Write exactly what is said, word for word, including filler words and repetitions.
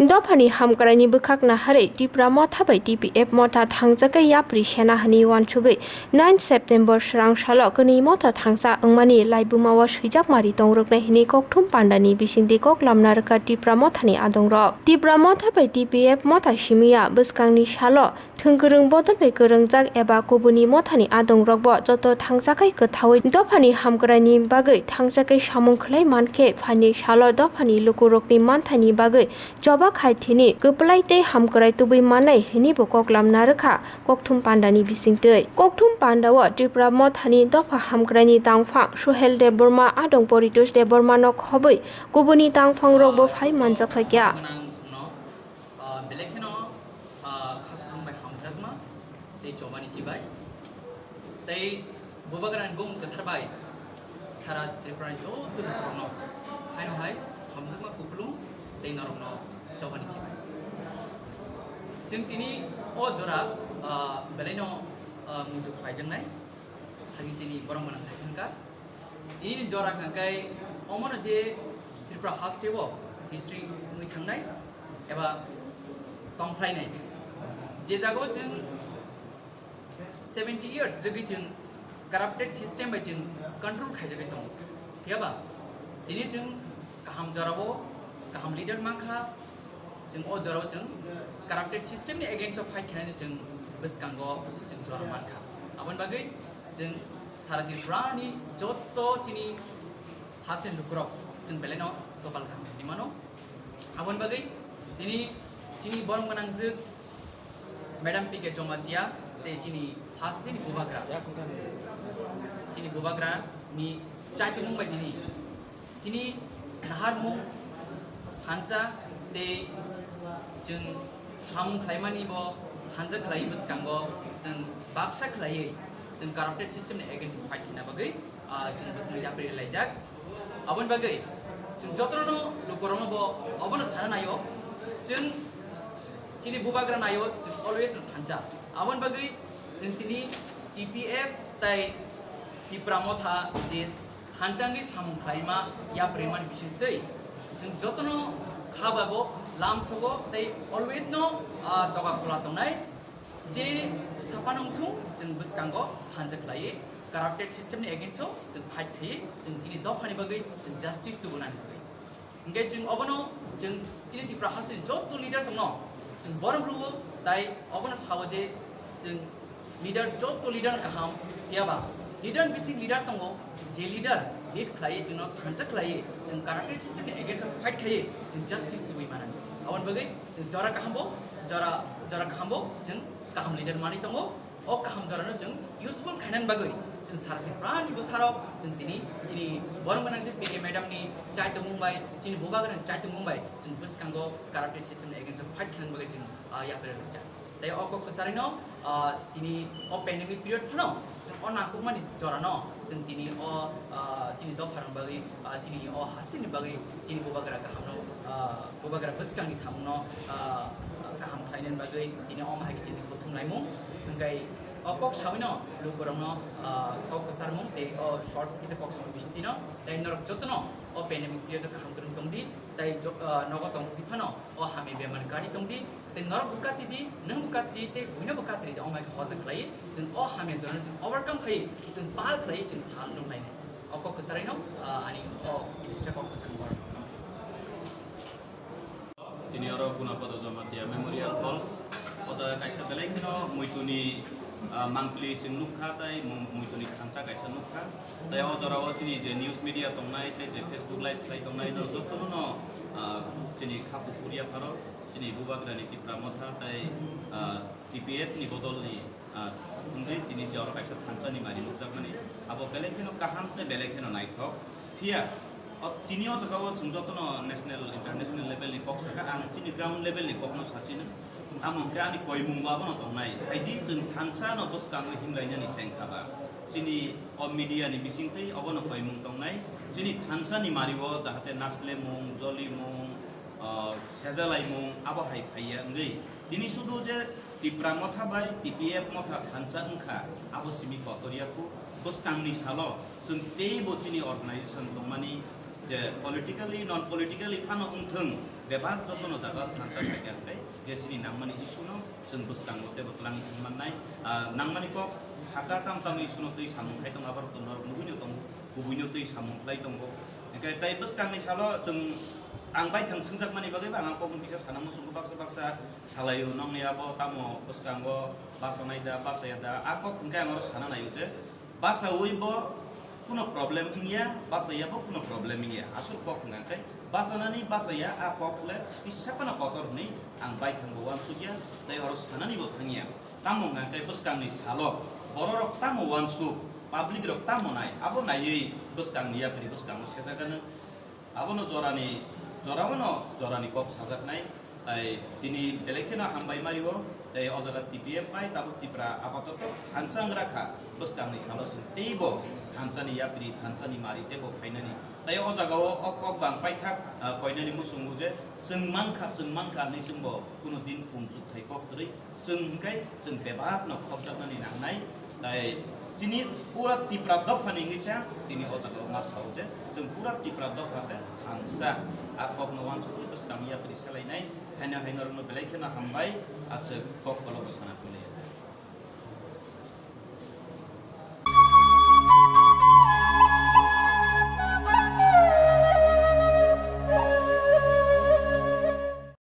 Dophani hamkraini bwkhak naharwi Tipra Motha bai T P F Motha thangjakwi yapri sena hwnwi uansugwi nine September swrang salo kwnwi Motha thangsa wngmani laibumao swijakmari tongrwknai hwnwi kokthum pandani bisingtwi kok lamna rwkha Tipra Mothani adongrok. Tipra Motha bai T P F Motha simiya bwskangni salo thwngkwrwng bodol bai kwrwngjak eba kubuni mothani adongrokbo joto thangjakwi kwthaui dophani hamkraini bagwi thangjakwi samung khlai mankhe, phaini salo dophani lukurokni manthaini bagwi choba khai thini kwplai tei hamkrai tubui mannai hwnwibo kok lamna rwkha kokthum pandani bisingtwi. Kokthum pandao Tripura mothani dopha hamkraini tangphang Suhel Debbarma, adong Paritosh Debbarmano khobwi kubuni tangphangrokbo phai manjak phaikha. Ah, belai kheno, ah, kha khulum bai hamjakma tei chobani chibai. Tei Bubagrani bumung kwthar bai sara Tripurani joto lukurokno haino hai hamjakma kupulung tei norokno chobani chibai. Chwng tini o jora, ah, belaino, ah, muitu khlaijaknai, thangwi tini borok mwnang sai thangkha. Tini jora hwnkhe omono je Tripura haste o history wngwi thangnai eba tongphlainai. Je jagao chwng seventy years rwgwi chwng corrupted system bai chwng control khaijagwi tongo. Phiyaba tini chwng kaham jorao kaham leader mankha, chwng o jorao chwng corrupted system ni against o fight khainani chwng bwskango chwng jora mankha. Aboni bagwi chwng sara Tripura ni jotto chini haste ni lukurok chwng belai no kopal kaham hinwi mano. Aboni bagwi tini chini borok gwnangjwk Madam P K Jamatia tei chini haste ni Bubagra, chini Bubagra ni chaitungmung bai tini chini naharmung thansa tei chwng samung khlaimani bo thansa khlaiwi bwskango chwng baksa khlaiwi chwng corrupted system ni against o fight khaina bagwi, ah, chwng bwskango yapri rwlaijak. Aboni bagwi chwng jotono lukurokno bo obono sana naio, chwng chini Bubagra naio, chwng always no thansa. Aboni bagwi chwng tini T P F tai Tipra Motha je thansa wngwi samung khlaima yapri mani bisingtwi chwng jotono kha bai bo lamsogo tei always no, ah, doga kola tongnai. Je saphano wngthung, chwng bwskango thansa khlaiwi corrupted system ni against o chwng fight khaiwi chwng chini dophani bagwi chwng justice tubunani bagwi. Hwnkhe chwng obono chwng chini Tripura hasteni jotto leaders rokno chwng borom rwo, tai obono sao je chwng leader, jotto leader kaham, phiyaba leader bising leader tongo, je leader lead khlaiwi chwngno thansa khlaiwi chwng corrupted system ni against o fight khaiwi chwng justice tubui manani. Aboni bagwi chwng jora kaham bo, jora, jora kaham bo chwng kaham leader manwi tongo. O kaham jorano chwng useful khainani bagwi chwng sara Tripurani bwsarok chwng tini chini borom gwnang je P K madam ni chaitongmung bai, chini Bubagrani chaitongmung bai chwng bwskango corrupted system ni against o fight khainani bagwi chwng, ah, yapri rwjak. Tei o kok kwcharino, ah, tini o pandemic period phano chwng o nangkukmani jorano chwng tini o, ah, chini dopharokni bagwi, ah, chini o hasteni bagwi chini Bubagra kahamno, ah, Bubagra bwskangni samungno, ah, kaham khlainani bagwi tini omo hai khe chini kuthum laimung. Hwnkhe o kok sawino lukurokno, ah, kok kwcharmung tei o short kisa kok samung bisingtwino tei norok jotono o pandemic period o kaham kwrwng tongdi tei jo-, ah, nogo tongdi phano o hamya bemar gari tongdi tei norok bo kati di, nwng bo kati di tei buino bo kati di, omo hai khe hoja khlai chwng o hamya jorano chwng overcome khai chwng pal khlai chwng sal nung lainai. O kok kwcharino, ah, ani o kisa kok kwchar borok. Tini oro Gunapada Jamatia Memorial Hall. O jaga kaisa belai kheno muituni, ah, mangpili chwng nukha, tei mu-, muituni thansa kaisa nukha. Tei o jorao chini je news media tongnai, tei je Facebook live khlai tongnai, no jotono no, ah, chini kha kuphur yapharo, chini Bubagrani Tipra Motha, tei, ah, T P F ni bodolni, ah, wngwi tini je oro kaisa thansa ni mari nukjakmani, abo belai kheno kaham tei belai kheno naithok. Phiya, o, tini o jaga o chwng jotono national, international level ni kok sakha, ang chini ground level ni kokno sasino. Tamo hwnkhe ani koimung bo abono tongnai. Haidi chwng thansa no bwskango himlainani chengkha ba. Chini o media ni bisingtwi obono koimung tongnai. Chini thansa ni mari o jahate naslemung, jolimung, ah, sejalaimung abo hai phaiya wngwi. Tini sudu je Tipra Motha bai T P F Motha thansa wngkha, abo simi kotor ya khu. Bwskangni salo chwng teibo chini organization tongmani Je politically, non politically phano wngthwng, bebak jotono jaga thansa khaikha hwnkhe je chini nangmani issue no chwng bwskango teibo twlangwi thangmannai. Ah, nangmani kok saka tam tam issue no twi samung khai tongo, aborok norok nuguino tongo, kubuino twi samung khlai tongo. Hwnkhe tei bwskangni salo chwng ang baithang swngjakmani bagwi bo ang kokno kisa sana muchungo, baksa baksa salaio, nongni abo tamo bwskango bachanai da, bachaya da, a kok hwnkhe ang oro sana naio je bachaui bo kuno problem wngya, bachaya bo kuno problem wngya. Aswk kok hwnkha khe bachanani bachaya a kok le kisa phano kotor hwnwi ang baithang bo uansukya, tei oro sanani bo thangya. Tamo hwnkha khe bwskangni salo bororok tamo uansuk, public rok tamo nai, abo naiwi bwskangni yapri bwskango sejagano. Abono jorani, jorao no jorani kok sajaknai. Tai tini belai kheno hambai mario, tai o jaga T P F bai tabuk Tipra apatoto thansa wngrakha, bwskangni salo chwng teibo thansani yapri, thansani mari teibo phainani. Tai o jagao o kok bang paithak, ah, koinani muchungo je chwng mankha, chwng mankha hinwi chwngbo kuno din pungchukthai kok kwrwi. Chwng hwnkhe chwng bebakno khopjaknani nangnai, tai chini pura Tipra dophani wngwi se tini o jaga o ma sao je chwng pura Tipra dopha se thansa, a kokno uansukwi bwskang yapri selainai, haino hai norokno belai kheno hambai, aswk kok kolobo sana tonglaio.